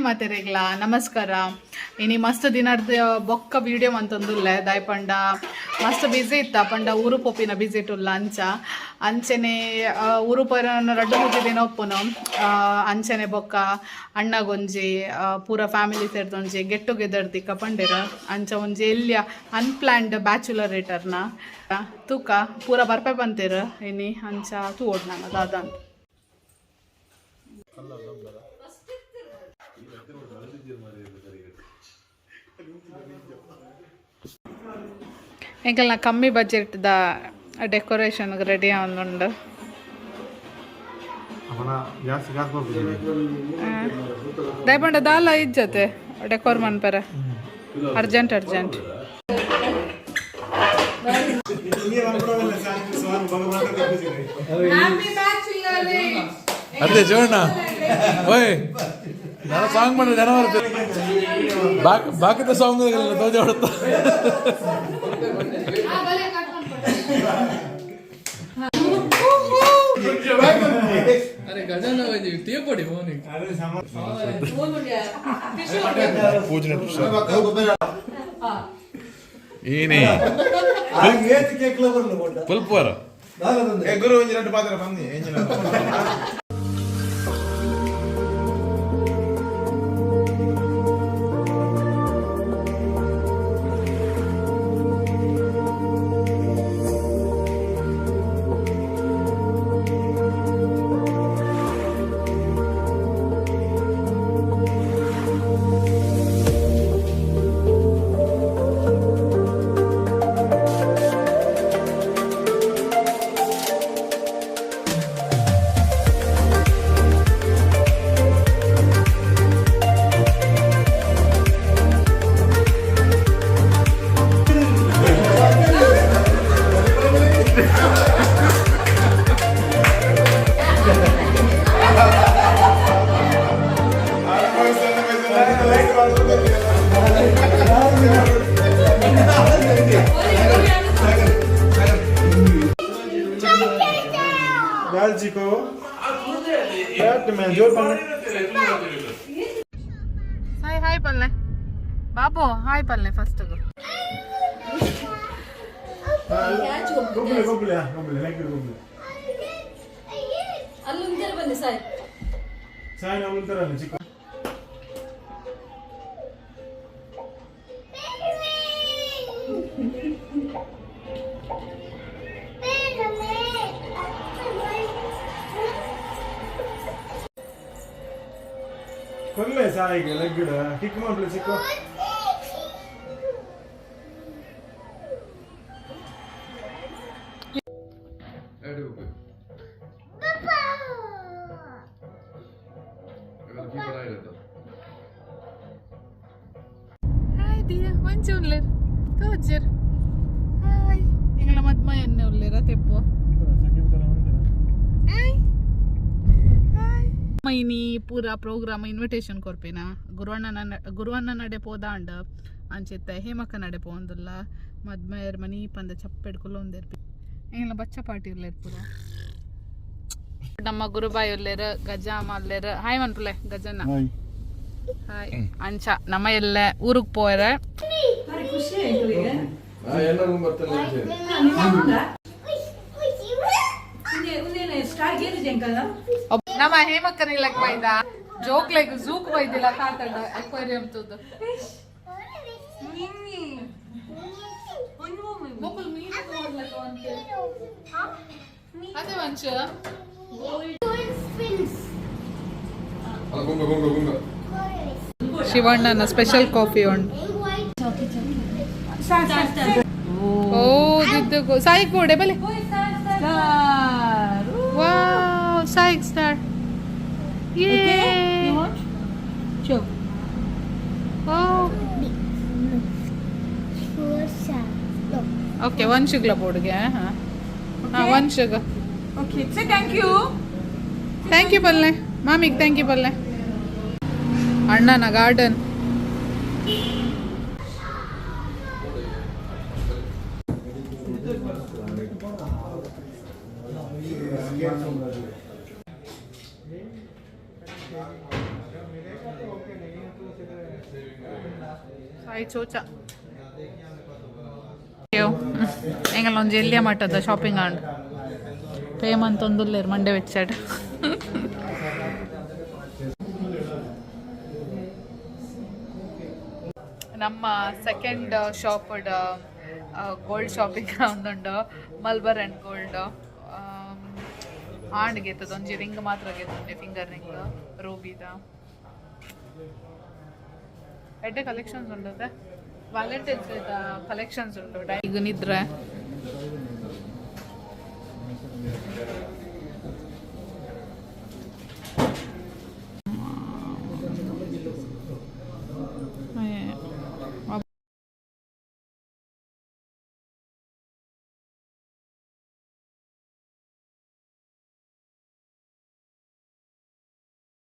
ಮಾತೆರೆಗ್ಲ ನಮಸ್ಕಾರ. ಇನಿ ಮಸ್ತ್ ದಿನರ್ದ್ ಬೊಕ್ಕ ವಿಡಿಯೋ ಮಂತೊಂದುಲ್ಲೆ. ದಾಯೆ ಪಂಡ ಮಸ್ತ್ ಬಿಸಿ ಇತ್ತ, ಪಂಡ ಊರು ಪೋಪಿನ ಬಿಸಿ ಇಟ್ಟುಲ್ಲ. ಅಂಚ ಅಂಚನೆ ಊರು ಪೋಯಿನ ರಡ್ಡ್ ಮೂಜಿ ದಿನ ಉಪ್ಪುನು. ಅಂಚನೆ ಬೊಕ್ಕ ಅಣ್ಣಗೊಂಜಿ ಪೂರ ಫ್ಯಾಮಿಲಿ ಸೇರ್ದೊಂಜಿ ಗೆಟ್ ಟುಗೆದರ್ ದಿಕ್ಕ ಪಂಡೆರ್. ಅಂಚ ಒಂಜಿ ಎಲ್ಯ ಅನ್ಪ್ಲಾನ್ಡ್ ಬ್ಯಾಚುಲರ್ ರೇಟರ್ನ ತೂಕ ಪೂರ ಬರ್ಪೆ ಪಂತೆರ್ ಇನಿ. ಅಂಚ ತೂವೊಡು ನಾನ ದಾದ ಅಂತ. ಎಂಕಲ್ನ ಕಮ್ಮಿ ಬಜೆಟ್ ದ ಡೆಕೋರೇಷನ್ ರೆಡಿ ಆವೊಂದುಂಡು. ಅವನ ಜಾಸ್ತಿ ಕಾಸು ಬರ್ಪುಜಿ. ದಾಯೆ ಪಂಡ ದಾಲ ಇಜ್ಜತೆ ಡೆಕೋರ್ ಮನ್ಪೆರೆ, ಅರ್ಜೆಂಟ್ ಅರ್ಜೆಂಟ್. ಅದೇ ಜೋಣ ಓಯ್, ನನ್ನ ಸಾಂಗ್ ಮಾಡಿದ್ರೆ ಜನ ಬರ್ತಾರೆ. ಬಾಕಿ ಬಾಕಿದ ಸಾಂಗ್ ತೋಜ ಹೊಡ್ತ. ಅರೆ ಗಜನ ತೀಪಡಿ ಫೋನಿಗೆ. ಏನೇ ಪುಲ್ಪುವರ. ಗುರು ಒಂಜಿ ಎರಡು ಪಾತ್ರ ಬಂದಿ ಎಂಜಿನ. Chico. Batman, ಜೋರ್ ಪಂಡ. ಹಾಯ್ ಹಾಯ್ ಪಲ್ಲೆ ಬಾಬು, ಹಾಯ್ ಪಲ್ಲೆ ಫಸ್ಟ್. ಗೊಬ್ಬಲೆ ಗೊಬ್ಬಲೆ ಗೊಬ್ಬಲೆ ಲೈಕ್ ಗೊಬ್ಬಲೆ. ಅಲ್ಲೊಂದರ ಬನ್ನಿ ಸಾಯ್. ಸಾಯಿ ನಾವು ಉಂತಾರಲ್ಲ ಚಿಕ್ಕ. ಕೊಲ್ಲೆ ಸಾಯಿಗೆ ಲೆಗ್ಗಿಡ ಕಿಕ್ ಮಾಡ್ಲಿ ಚಿಕ್ಕ. ಹಾಯ್ ದಿಯಾ, ಮಂಚಿ ಉಲ್ಲೇರ್ ತೋಜರ್. ಹಾಯ್, ಎಂಗಳ ಮದ್ಮಯ ಎನ್ನೆ ಉಲ್ಲೇರ ತೆಪ್ಪು. Hi hi. ಇನಿ ಪೂರ ಪ್ರೋಗ್ರಾಮ್ ಇನ್ವಿಟೇಷನ್ ಕೊರ್ಪಿನ ಗುರುವಣ್ಣ ಗುರುವಣ್ಣ ನಡೆ ಪೋದಾಂಡ್. ಅಂಚಿತ್ತ ಹೇಮಕ್ಕ ನಡೆ ಪೋಂದುಲ್ಲ. ಮದ್ಮಯರ್ ಮನಿ ಪಂದ ಚಪ್ಪೆಡ್ ಕುಲ್ಲೊಂದೇರ್. ಎಂಗಳ ಬಚ್ಚ ಪಾಟಿ ಉಲ್ಲೇರ್ ಪೂರ. ನಮ್ಮ ಗುರುಬಾಯಿ ಉಲ್ಲೇರ್, ಗಜಾಮ ಉಲ್ಲೇರ್. ಹಾಯ್ ಮನ್ಪುಲೆ ಗಜನ. ಹಾಯ್. ಅಂಚ ನಮ್ಮ ಎಲ್ಲ ಊರಿಗೆ ಪೋಯರೆ. ಖುಷಿ ಆಯ್ತು ಈಗ. ಎಲ್ಲರಿಗೂ ಬರ್ತಾರೆ. ಸ್ಟಾರ್ ಗೇರು ಜಂಕಲ್ಲ. ನಮ್ಮ ಹೇಮಕ್ಕನ ಇಲ್ಲಕ್ ಬೈದ ಜೋಕ್ ಲೈಕ್ ಝೂಕ್ ಬೈದಿಲ್ಲ ತಾತಂಡ ಅಕ್ವೇರಿಯಂ ತೂದು. ಮೊಕುಲು ಮೀನು ನೋಡ್ಲಕ್ಕ ಒಂತೆ. ಅದೇ ವಂಶ. ಗುಂಗ ಗುಂಗ ಗುಂಗ. ಶಿವಣ್ಣನ ಸ್ಪೆಷಲ್ ಕಾಫಿ ಉಂಟು. ಓ ದಿದ್ದು ಸಾಯಿ ಗೋಡೆ ಬಲೆ. ವಾವ್, ಸಾಯಿಗ್ star. You want? Show. Oh. Okay, one sugar ಬೋರ್ಡ್ಗೆ. ಹಾಂ ಹಾಂ, one sugar. Okay, say thank you. Thank you ಬಲ್ಲೆ ಮಾಮಿಗೆ, thank you ಬಲ್ಲೆ. ಅಣ್ಣನ ಗಾರ್ಡನ್. I ಚೋಚ. ಎಂಗಲ ಒಂಜಿ ಎಲ್ಲಿಯ ಮಟ್ಟದ ಶಾಪಿಂಗ್ ಆಂಡ್. ಪೇಮಂತ್ ಒಂದುಲ್ಲೇರು ಮಂಡೆ ವೆಚ್ಚಡ್. ನಮ್ಮ ಸೆಕೆಂಡ್ ಶಾಪ್ ಗೋಲ್ಡ್ ಶಾಪಿಂಗ್ ಒಂದುಂಡು, ಮಲ್ಬರ್ ಆ್ಯಂಡ್ ಗೋಲ್ಡ್. ಆಂಡ್ ಗೆತ್ತದ ಒಂಜಿ ರಿಂಗ್ ಮಾತ್ರ ಗೆತ್ತುಂಡೆ, ಫಿಂಗರ್ ರಿಂಗ್ ರೂಬಿದ. ಎಡ್ಡೆ ಕಲೆಕ್ಷನ್ಸ್ ಉಂಡು. ವ್ಯಾಲೆಂಟೈನ್ಸ್ ಕಲೆಕ್ಷನ್ಸ್ ಉಂಡು. ಈಗ ನಿದ್ರೆ.